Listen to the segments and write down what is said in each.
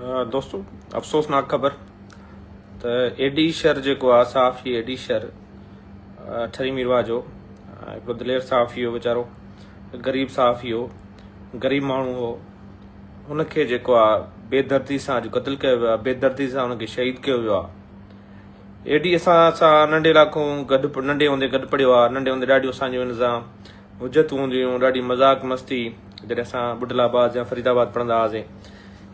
دوستو افسوسناڪ خبر ته اي ڊي شر جيڪو آ صحافي اي ڊي شر ٺري ميرواھ جو هڪڙو دلير صحافي هو ويچارو غريب صحافي هو غريب ماڻهو هو ان کي جيڪو آ بي دردي سان اڄ قتل ڪيو ويو آ بي دردي سان ان کي شهيد ڪيو ويو آ اي ڊي اسان سان ننڍي لاکون گڏ ننڍي هوندي گڏ پڙهيو آ ننڍي هوندي ڏاڍيون اسان جون ان سان حجتون هونديون هيون ڏاڍي مذاق مستي جڏهن اسان ٻڍل آباد يا فريد آباد پڙهندا هئاسين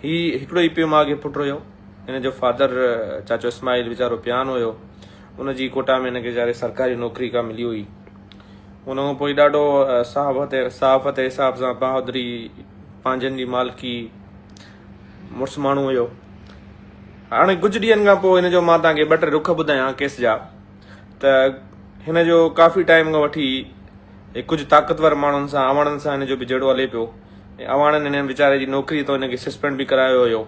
هي هڪڙو ئي پيء ماء کي پٽ هيو هن جو فادر چاچو اسماعيل ويچارو پيان هيو ان جي ڪوٽا ۾ هن کي ويچاري سرڪاري نوڪري ڪا ملي هئي ان کان پوء ڏاڍو صحافت صحافت جي حساب سان بهادري پنهنجن جي مالڪي مڙس ماڻهو هيو هاڻي ڪجهه ڏينهن کان پوء هن جو مان توهان کي ٻه ٽي رخ ٻڌايان ڪيس جا ته هن جو ڪافي ٽائيم کان وٺي ڪجهه طاقتور ماڻهن سان اواڻن سان هن جو به جهيڙو هلي پيو ۽ اواڻن هن ويچاري جي نوڪري تان هن کي سسپينڊ به ڪرايو هيو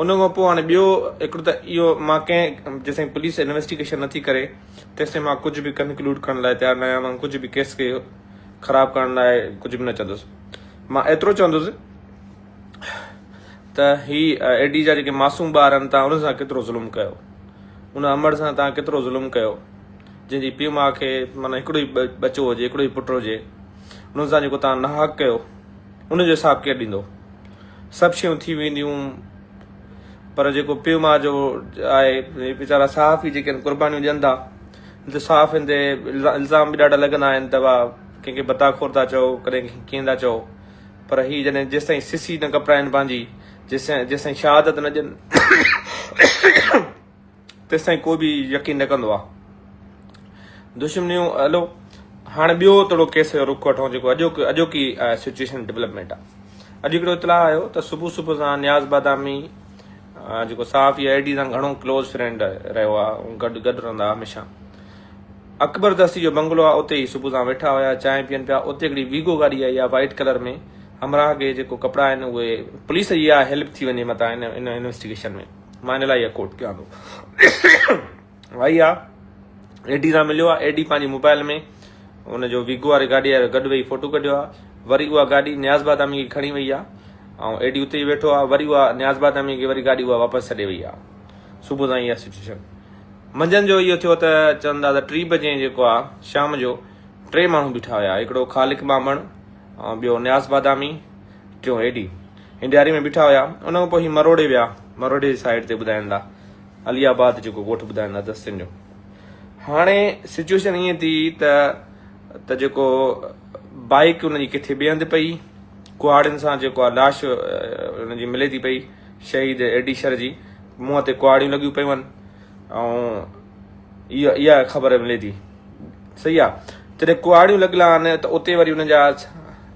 ان کان پوء هاڻي ٻيو هڪڙو ته اهو مان ڪنهن جيسين پوليس انويسٽيگيشن نٿي ڪري تيسين مان ڪجهه به ڪنڪلوڊ ڪرڻ لاء تيار نه آهيان مان ڪجهه به ڪيس کي خراب ڪرڻ لاء ڪجهه به نه چوندس مان ايترو چوندس ته هي اي ڊي جا جيڪي معصوم ٻار آهن تان انهن سان ڪيترو ظلم ڪيو ان امڙ سان تان ڪيترو ظلم ڪيو جنهن جي پيء ماء کي معنی هڪڙو ئي ٻچو هجي هڪڙو ئي پٽ هجي انهن سان جيڪو تان ناحق ڪيو ان جو حساب ڪير ڏيندو سڀ شيون ٿي وينديون پر جيڪو پيء ماء جو آهي ويچارا صحافي جيڪي آهن قربانيون ڏين ٿا ته صحافين تي الزام به ڏاڍا لڳندا آهن ته ڪنهن کي ڀتا خور ٿا چئو ڪڏهن ڪيئن ٿا چئو پر هي جڏهن جيستائين سسي نه ڪپرائن پنهنجي، جيستائين جيستائين شهادت نه ڏين، تيستائين ڪو به يقين نه ڪندو آ. دشمنيون هلو هاڻي ٻيو ٿورو ڪيس جو رخ وٺون جيڪو اڄوڪي اڄوڪي سچويشن ڊولپمينٽ آ. اڄ هڪڙو اطلاع آيو ته صبح صبح سان نياز بادامي جيڪو صحافي I D سان گهڻو ڪلوز فرينڊ رهيو آ گڏ گڏ رهندا هميشه اڪبر دستي جو بنگلو آ اتي ئي صبح سان ويٺا هيا چانهه پيئن پيا اتي هڪڙي ويگو گاڏي آئي آ وائيٽ ڪلر ۾ همراهه کي جيڪو ڪپڙا آهن اهي پوليس جي اها هيلپ ٿي وڃي متان ان ان انويسٽيگيشن ۾ مان ان لاء اها ڪوٽ ڪيان ٿو آئي آ اي ڊي سان مليو آ اي ڊي پنهنجي موبائل ۾ ان جو ويگو واري گاڏي وارو گڏ ويهي فوٽو ڪڍيو آ وري اها گاڏي نياز بادامي کي کڻي وئي آ ۽ اي ڊي اتي ئي ويٺو آ وري اها نياز بادامي کي وري گاڏي اها واپس ڇڏي وئي آ صبح تائين اها سچويشن منجهند جو اهو ٿيو ته چون ٿا ته ٽي بجي جيڪو آ شام جو ٽي ماڻهو بيٺا هيا هڪڙو خالق ٻانڀڻ ۽ ٻيو نياز بادامي ٽيون اي ڊي هنڊياري ۾ بيٺا هيا ان کان پوء هي مروڙي ويا مروڙي جي سائيڊ تي ٻڌائين ٿا علي آباد جيڪو ڳوٺ ٻڌائين ٿا دستين جو هاڻي سچويشن ائين ٿي ته ته جيڪو بائيڪ ان جي ڪٿي ٻئي هنڌ پئي ڪهاڙين سان جيڪو آ لاش ان جي ملي ٿي پئي شهيد اي ڊي شر جي منهن تي ڪهاڙيون لڳيون پيون آهن ۽ اها خبر ملي ٿي صحيح آ جڏهن ڪهاڙيون لڳل آهن ته اتي وري انهن جا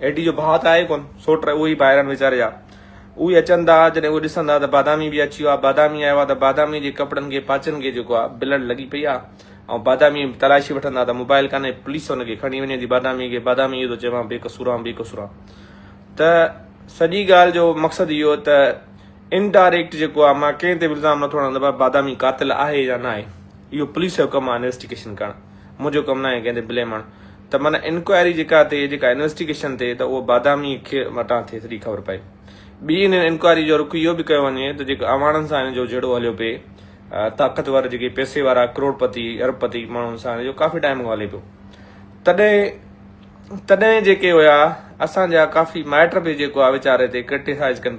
اي ڊي جو ڀاء ته آهي ڪون سوٽ اهي ئي ڀائر آهن ويچاري جا اهي اچن ٿا جڏهن اهي ڏسن ٿا ته بادامي به اچي ويو آهي بادامي آيو آهي ته بادامي جي ڪپڙن کي پاچن کي جيڪو آهي بلڊ لڳي پئي آهي ۽ بادامي تلاشي وٺندا ته موبائل ڪانهي پوليس ان کي کڻي وڃي ٿي بادامي کي بادامي اهو ٿو چئي مان بي قصور آهيان بي قصور آهيان ته سڄي ڳالهه جو مقصد اهو ته انڊائريڪٽ جيڪو آهي مان ڪنهن تي به الزام نٿو هڻان ته بادامي قاتل آهي يا ناهي اهو پوليس جو ڪم آهي انويسٽيگيشن ڪرڻ منهنجو ڪم ناهي ڪنهن تي بليم هڻڻ ته معنيٰ انڪوائري جيڪا ٿئي جيڪا انويسٽيگيشن ٿئي ته اهو بادامي کي وٽان ٿئي سڄي خبر پئي ٻي ان انڪوائري جو رخ اهو به ڪيو وڃي ته جيڪو اعواڻن سان هن جو جهيڙو هليو پئي طاقتور جيڪي پئسي وارا ڪروڙ پتي ارب پتي ماڻهن سان هن جو ڪافي ٽائيم کان هلي پيو تڏهن تڏهن جيڪي هيا اسان جا ڪافي مائٽ به جيڪو آ ويچاري تي ڪرٽيسائز ڪن پيا.